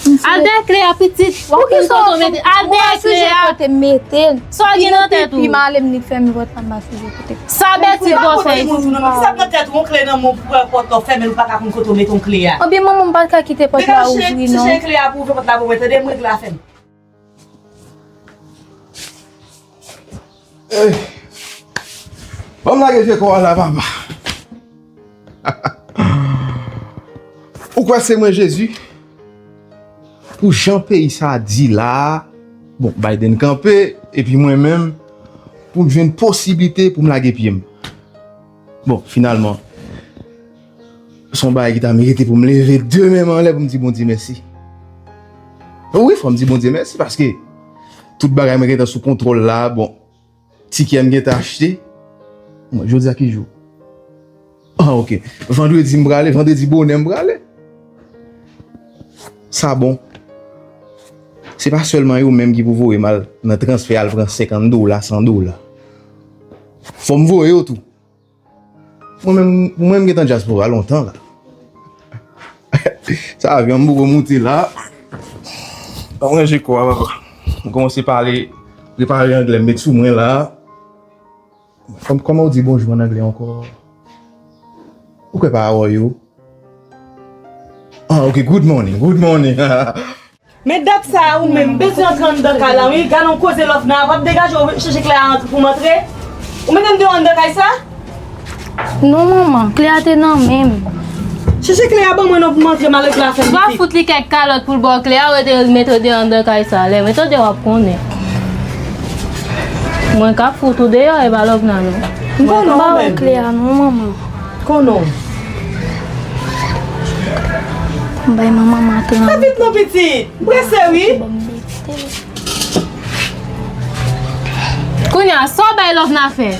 Al dèyè kle a, pitit. W ap konn kote w mete l. Al dèyè kle a. Kote m mete l. Sa w gen nan tèt ou? Pi mal, m nik fèmen pòt la, m pa sonje kote. Sa Bètid pral fè isit? Sa nan tèt ou, yon kle nan men w pou pran pòt la, w fèmen l, ou pa ka konn kote w mete yon kle a. Anben manman, m pa ka kite pòt la ouvri non. Degaje, chèche kle a pou ouvri pòt la pou mwen, tande, m regle afè m. Ey! Ban m lage vye kò a la, papa. Ou kwè se mwen Jezi? Pou jan peyi sa a di la a, bon, Biden kanpe, epi mwen menm, pou m jwenn posiblite pou m lage pye m. Bon, finalman, se yon bagay ki ta merite pou m leve de men m anlè pou m di Bondye mèsi. Wi, fò m di Bondye mèsi, paske tout bagay mwen gentan sou kontwòl la, bon, tikè m gentan achte. Bon, jodi a ki jou? Ah, ok. Vandredi m prale, vandredi bonè m prale. Sa bon. Se pa sèlman yo menm ki pou voye m al nan transfè al pran senkant dola, san dola. Fò m voye yo tou. Mwen menm, mwen menm gentan dyaspora lontan la. Sa avyon m poko moute la. Ban m ranje kò a, papa. M kòmanse pale, prepare anglè m met sou mwen la. Kòm, kòman w di bonjou an anglè ankò? Ou kwè pa how are you? Ah, ok, good morning, good morning. Men dat sa a ou menm, m bezwen antre anndan kay la wi. Gade yon koze lòf nan, w ap degaje w chèche kle a pou m antre? Ou mete m deyò anndan kay sa? Non manman, kle a te nan men m. Chèche kle a ban mwen non pou m antre, m al regle afè m. Ou pa fout li kèk kalòt pou l ba w kle a, ou rete mete w deyò anndan kay sa. Lè mete w deyò w ap konnen. Mwen k ap fout ou deyò, e pa lòf nan non. M pa wè kle a non manman. Konnen w. M bay manman m atrann. Fè vit non pitit. M prese wi. Kounye a, sa w bay Lovna fè?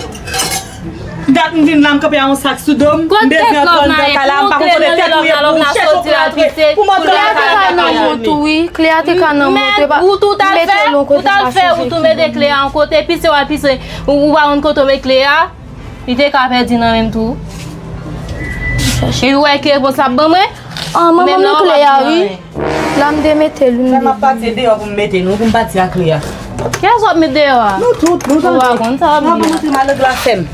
Dat m vin la, m kanpe a yon sak sou do m. M bezwen antre anndan kay la, m pa konn kote tèt ou ye pou m chèche yon kle antre pou m antre anndan kay la. Kle a te ka nan mont ou, wi. Kle a te ka nan mont ou, epa. Ou tou t al fè, ou t al fè, ou tou mete kle a yon kote, pise w al pise, ou pa konn kote w met kle a. Li te ka pèdi nan men m tou. Epi w wè ki repons l ap ban mwen? Ah, manman m nan kle a, wi. La m te mete l, wi. Fè m ap pati deyò pou m mete nou, pou m pati ak kle a. Kiyès w ap met deyò a? Nou tout, nou tout. Ou pa konn sa w ap di. Mwen pa montre malad la fè m.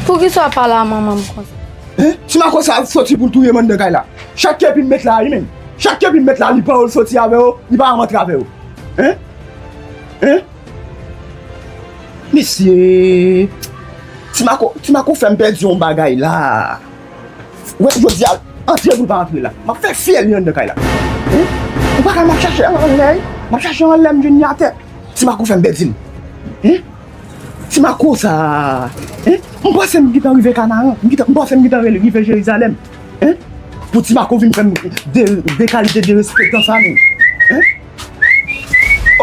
Poukisa w ap pale a manman m konsa? Hein? Ti Mako sa soti pou l touye m anndan kay la. Chak kepi m met la, wi menm. Chak kepi m met la, li pran yo, l soti avè yo, li pa janm antre avè yo. Hein? Hein? Mesye, Ti Mako, Ti Mako fè m pèdi yon bagay la. Wè, jodi a, antre pou l pa antre la. M ap fè fyèl li anndan kay la. Hein? Ou pa ka m ap chache anlè, m ap chache anlè m jwenn li atè. Ti Mako fè m pèdi l. Hein? Ti Mako sa, hein? M panse m gentan rive Kanaran, m gentan, m panse m gentan rive Jerizalèm. Hein? Pou Ti Mako vin fè m de, de kalite derespektan sa menm. Hein?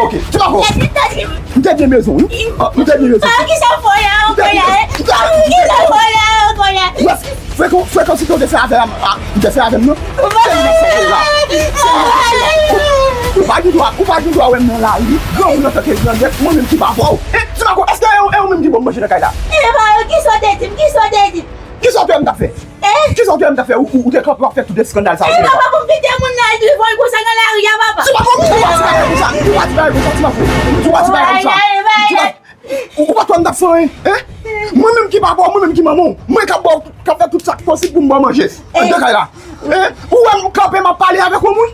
Ok, Ti Mako. M te byen bezwen, wi. Ah, m te byen bezwen. Ah, kisa w fè la ankò la, eh? Ah, kisa w fè la ankò la? Wè, frekan, frekan si w te fè avè m, ah, w te fè avè m, non? Ou pa gen dwa, ou pa gen dwa wè m nan lari, granmoun antanke grandèt, mwen menm ki pa pa w. Eh, Ti Mako, èske e ou, e ou menm ki ba m manje nan kay la? E pa yo, kisa w te di m, kisa w te di m? Kisa w te wè m t ap fè? Eh? Kisa w te wè m t ap fè? Ou, ou, ou te kanpe w ap fè tout eskandal sa yo. Eh, papa, pou m kite moun nan al viv konsa nan lari a, papa. Ti Mako, ou pa ti bagay konsa. Ou pa ti bagay konsa, Ti Mako. Ou pa ti bagay konsa. Ti Mako, ou, ou pa t wè m t ap fè anyen, hein? Mwen menm ki papa w, mwen menm ki manman w. Mwen k ap ba w, k ap fè tout sa k posib pou m ba w manje. Anndan kay la. Hein? Ou wè m kanpe, m ap pale avèk yon moun.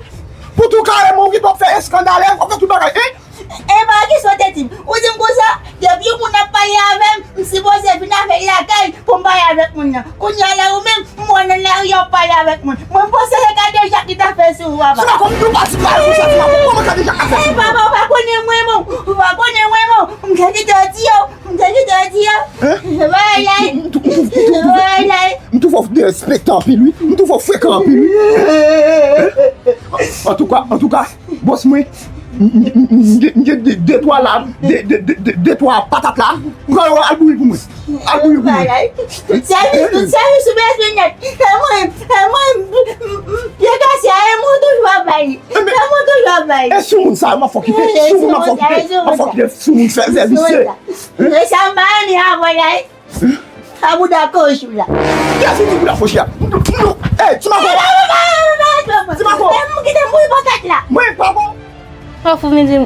Pou tou kare mwen, ou gen dwa fè eskandal, w ap fè tout bagay, hein? Epa, kisa w te di m? Ou di m konsa, depi yon moun ap pale avè m, m sipoze vin avè l lakay pou m pale avèk moun nan. Kounye a la, ou menm, m wè w nan lari a w ap pale avèk moun. Mwen panse se kadejak li ta fè sou ou a, papa. Ti Mako, m tou pa di bagay konsa, Ti Mako. Kòman kadejak ap fè sou ou? Eh, papa, ou pa konnen mwen, bon. Ou pa konnen mwen, bon. M te kite w di yo. M te kite w di yo. Hein? Bagay la. M tou, m tou, m tou, m tou, m tou, m tou fè w derespektan anpil, wi. M tou fè w frekan anpil, wi. Hein? Antouka, antouka, bòs mwen, m, m, m, m, m gen de, de twa la, de, de, de, de, de twa patat la. Pran yo, al bouyi pou mwen. Al bouyi pou mwen. Tout sèvis, tout sèvis ou bezwen nèt. E mwen, e mwen, m, m, m, pye kase a, e mwen toujou ap bay. E mwen toujou ap bay. E sou moun sa yo, m ap fè w kite. Sou moun, m ap fè w kite. M ap fè w kite sou moun fè zèvisye. Hein? E sa m pa renmen avè w la. A bouda kochou la. Kiyès ki di bouda kochou la? M tou, m tou, ey, Ti Mako! Ti Mako! Kite m, kite m bouyi patat la. Mwen, pa bon. Pa fou vin di m.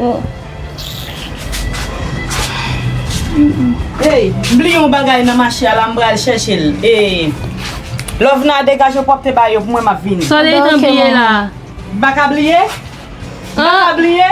Ey, m bliye yon bagay nan mache a la, m pral chèche l. E, Lovna, degaje pwòpte bagay yo pou mwen, m ap vini. Sa w te gentan bliye la? M pa ka bliye? M pa ka bliye?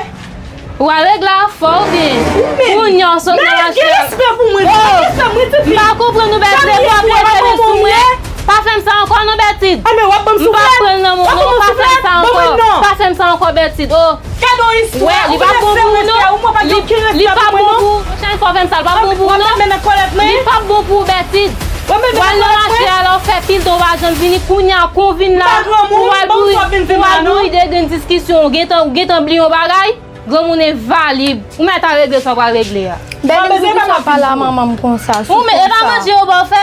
Ou al regle afè w byen. Kounye a w sot nan mache a. Gen respè pou mwen, gen respè mwen, ti fi. M pa konprann ou, Bètid. Depi w ap rete sou mwen, pa fè m sa ankò non, Bètid. M pa pran l nan men w non, pa fè m sa ankò. Pa fè m sa ankò, Bètid. Oh. Gade yon istwa. Wè, li p ap bon pou ou non. Li, li p ap bon pou ou. Pwochèn fwa w fè m sa, li p ap bon pou ou non. Li p ap bon pou ou, Bètid. W al nan mache a la, w fè pil tan w pa janm vini, kounye a kon w vin la, ou al bouyi, ou al bouyi de grenn diskisyon, ou gentan, ou gentan bliye yon bagay, granmoun envalid, ou mèt al regle sa w pral regle a. Bèlin, poukisa w pale a manman m konsa? Ou men, e pa manje yo ba w fè?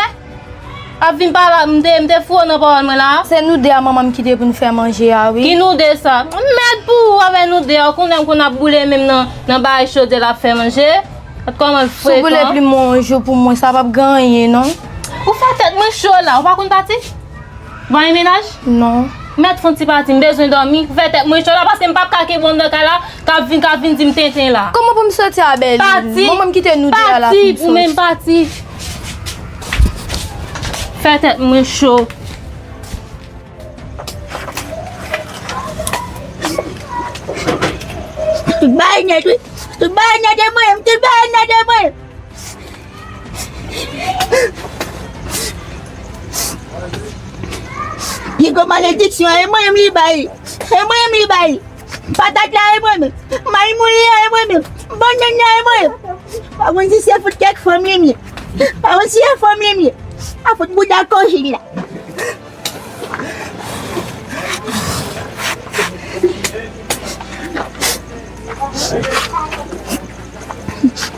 Ap vin pale, m te, m te fou nan pawòl mwen la. Se nou de a manman m kite pou n fè manje a, wi. Ki nou de sa? Mèd pou ou avè nou de a, ou konnen m konn ap boule menm nan, nan bagay chodyè l ap fè manje. Gad kòman l frekan. Si w boule plim mwen yon jou pou mwen, sa p ap gen anyen, non. Ou fè tèt mwen cho la, ou pa konn pati? Ou pa gen mennaj? Non. Mèt fè yon ti pati, m bezwen dòmi. Ou fè tèt mwen cho la, paske m p ap ka kenbe w anndan kay la, k ap vin, k ap vin di m tenten la. Kòman pou m soti a Bèlin? Pati. Manman m kite nou de a la pou m soti. Pati, ou menm pati. Fè tèt mwen cho. Tout bagay nèt, wi. Tout bagay nèt e mwen, tout bagay nèt e mwen. Pi gwo malediksyon, e mwen menm li bay. E mwen menm li bay. Patat la, e mwen menm. May mouli a, e mwen menm. Bannann la, e mwen menm. Pa konn si se fout kèk fanm li m ye. Pa konn si se fanm li m ye. A fout bouda kochon la.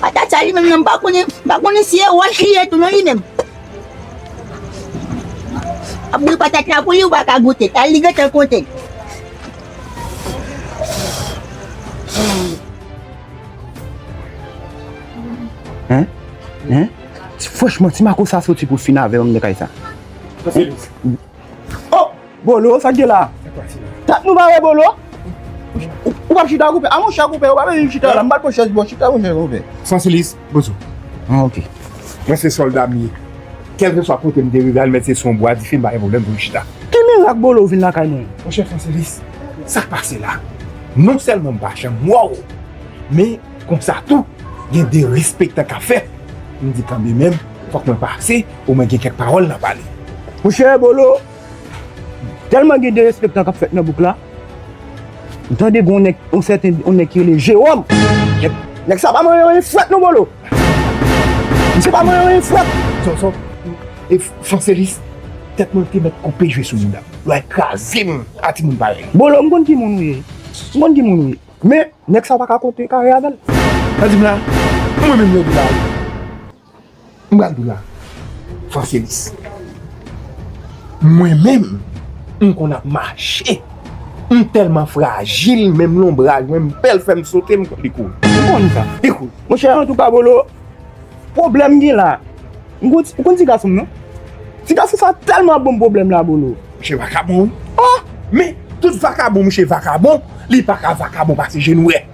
Patat sa li menm nan, m pa konnen, m pa konnen si e wòch li ye tou non li menm. Ap bouyi patat la pou li, ou pa ka goute l. Al li gentan konte l. Hein? Hein? Franchman, ti Mako sa soti pou l fin avè w anndan kay sa. Oh! Bolo, sa k gen la? Tèt nou bare, Bolo. Ou, ou p ap chita koupe? A monchè, koupe, ou pa bezwen chita la. M pral pran chèz bò, chita monchè, koupe. Franselis, bonjou. Ah, ok. Mwen se sòlda m ye. Kèlkeswa kote m te rive a, l mèt se sou yon bwa dife, m pa gen pwoblèm pou m chita. Ki mirak Bolo vin lakay mwen? Monchè Franselis, sa k pase la? Non sèlman m pa janm wè w, men konsa tou, gen derespektan k ap fèt. M di kanmenm, fòk mwen pase, omwen gen kèk pawòl n a pale. Monchè Bolo, tèlman gen derespektan k ap fèt nan bouk la, m tande gen yon nèg, yon sèten, yon nèg ki rele Jewòm. Nèg, nèg sa pa manyen anyen frèt non, Bolo. Misye pa manyen anyen frèt. Zòzò, e Franselis, tèt mwen te mèt koupe jwe sou moun nan. Lwa kraze m a timoun parèy. Bolo, m konn ki moun ou ye. M konn ki moun ou ye. Men, nèg sa w pa ka kontre kare avè l. Sa di m la, mwen menm yo di la. M pral di w la, Franselis. Mwen menm, m konn ap mache. M tèlman frajil, menm lonbraj mwen, m pè l fè m sote, m konn li kouri. M konn sa. Li kouri. Monchè, antouka, Bolo, pwoblèm gen la. M konn, ou konn ti gason m nan? Ti gason sa tèlman ap ban m pwoblèm la, Bolo. Monchè vakabon, wi. Oh! Men, tout vakabon, monchè vakabon, li pa ka vakabon pase Jenouwè.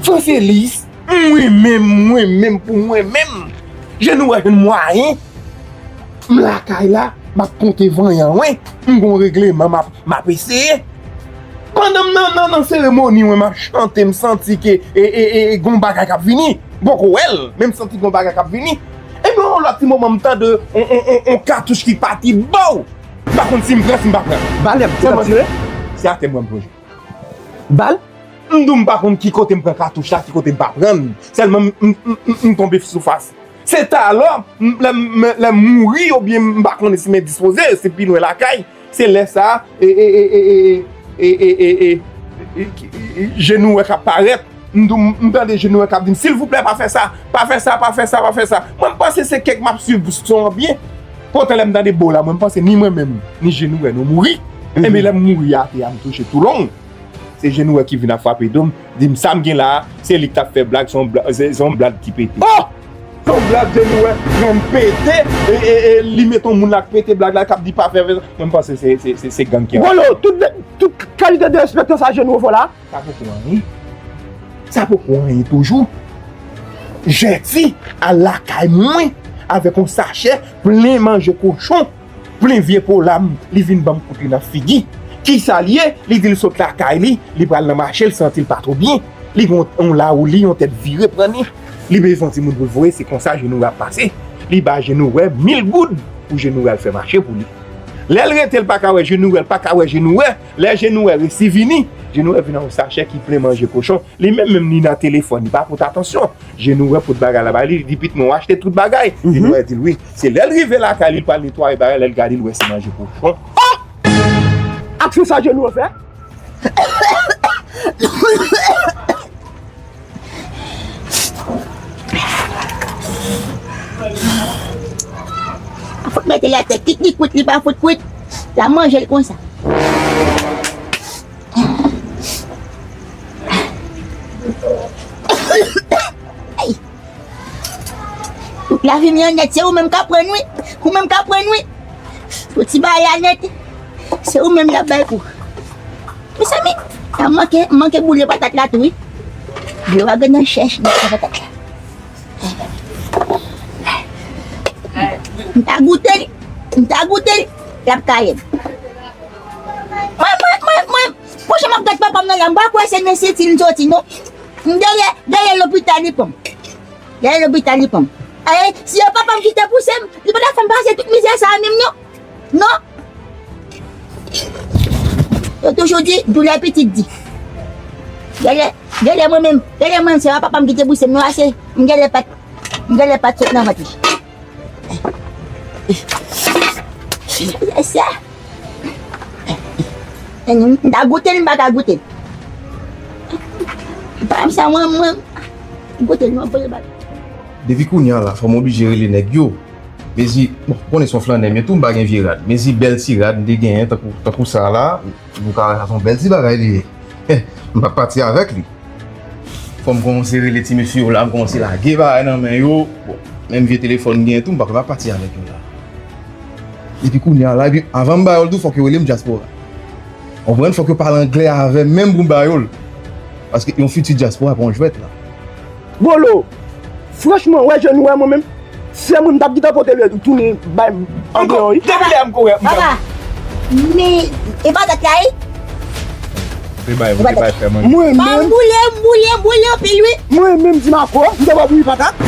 Franselis, mwen menm, mwen menm, pou mwen menm, Jenouwè jwenn mwayen. M lakay la, m ap konte vanyan, wi. M gon regleman, m ap, m ap eseye. Pandan m nan, nan, nan seremoni, wi, m ap chante, m santi ke, e, e, e, e, gon bagay k ap vini. M poko wè l, men m santi gon bagay k ap vini. Epi, yon lòt ti moman, m tande on, on, on, on katouch ki pati, bow! M pa konn si m pran, si m pa pran. Balèt, ou t ap tire? Se atè m pran m plonje. Bal? M di w m pa konn ki kote m pran katouch la, ki kote m pa pran l. Sèlman m, m, m, m, m tonbe sou fas. Se talè, m, lè m, lè m mouri, oubyen m pa konnen si m endispoze, se pi lwen lakay. Se lè sa, e, e, Jenouwè k ap parèt. M di w, m tande Jenouwè k ap di m, silvouplè, pa fè sa, pa fè sa, pa fè sa, pa fè sa. Mwen, m panse se kèk m ap swiv son an byen. Poutan, lè m tande bo la, mwen, m panse ni mwen menm, ni Jenouwè, nou mouri. Enben, lè m mouri atè a, m touche tou long. Se Jenouwè ki vin ap frape do m, di m sa m gen la a, se li k t ap fè blag, se yon bla-, se, se yon blad ki pete. Oh! Se yon blag Jenouwè pran pete, e, e, e, li met yon moun la k pete blag la, k ap di pa fè, fè sa. Mwen, m panse se, se, se, se gang ki. Bolo, tout de-, tout kalite derespektan sa Jenouwè fè w la. Sa poko anyen. Sa poko anyen toujou. Jèti al lakay mwen avèk yon sachè plen manje kochon. Plen vye pola m, li vin ban m kout li nan figi. Kisa l ye? Li di l sot lakay li, li pral nan mache, l santi l pa twò byen. Li gen yon, yon lawouli, yon tèt vire pran li. Li bezwen yon timoun pou l voye, se konsa Jenouwè ap pase. Li ba Jenouwè mil goud pou Jenouwè al fè mache pou li. Lè l rete, l pa ka wè Jenouwè, l pa ka wè Jenouwè. Lè Jenouwè resi vini, Jenouwè vin ak yon sachè ki plen manje kochon. Li menm menm li nan telefòn, li pa pote atansyon. Jenouwè pote bagay la ba li, li di pitit mwen, w achte tout bagay. Jenouwè di l wi. Se lè l rive lakay li, l pral netwaye bagay, lè l gade, l wè se manje kochon. Oh! Aksyon sa Jenouwè fè? Fout mete l atè, kit li kwit, li pa fout kwit. L ap manje l konsa. Ay. Tout lavi m nan nèt, se ou menm k ap pran wi. Ou menm k ap pran wi. Pou ti bagay la nèt, se ou menm y ap bay kou. Mezanmi, m manke, m manke boule patat la tou wi. Dlo a gen nan chèch nan patat la. M ta goute l, m ta goute l, l ap kaye m. Mwen, mwen, mwen, mwen, pwochen m ap gad papa m nan la, m pa kwè se nan senti l soti non. M dèyè, dèyè lopital li pran m. Dèyè lopital li pran m. Ay, si e papa m ki te pouse m, li pa ta fè m pase tout mizè sa a menm non. Non. Yo toujou di, doulè pitit di. Gade, gade mwen menm, gade mwen, se pa papa m ki te pouse m non, ase, m gade pat, m gade pat sot nan vant li. Yes, sir. M ta goute l, m pa ka goute l. Sa mwen, mwen, m kote nou ap voye bal. Depi kounye a la, fò m oblije rele nèg yo. Mezi, bon, konnen se yon flannè, men tou m pa gen vye rad. Mezi bèl ti rad m te genyen, tankou, tankou sa la, nou ka wè sa se yon bèl ti bagay li ye. M p ap pati avèk li. Fò m kòmanse rele ti mesye yo la, m kòmanse lage bagay nan men yo. Bon, menm vye telefòn m genyen tou, m pa kwè m ap pati avèk yo la. Epi kounye a la, epi avan m ba yo l tou, fòk yo rele m dyaspora. Konprann? Fòk yo pale anglè avè m menm pou m ba yo l. Paske yon fiti dyaspora pa yon jwèt la. Bolo, franchman, wè jèn ou wè mwen menm, se mwen m t ap gentan pote l tounen bay m andeyò wi. Depi lè m korèk, m Papa, men e patat la ye. Se bay, se bay fè manje. Mwen Pa menm, boule, boule, boule anpil wi. mwen menm di Mako, m te ba bouyi patat.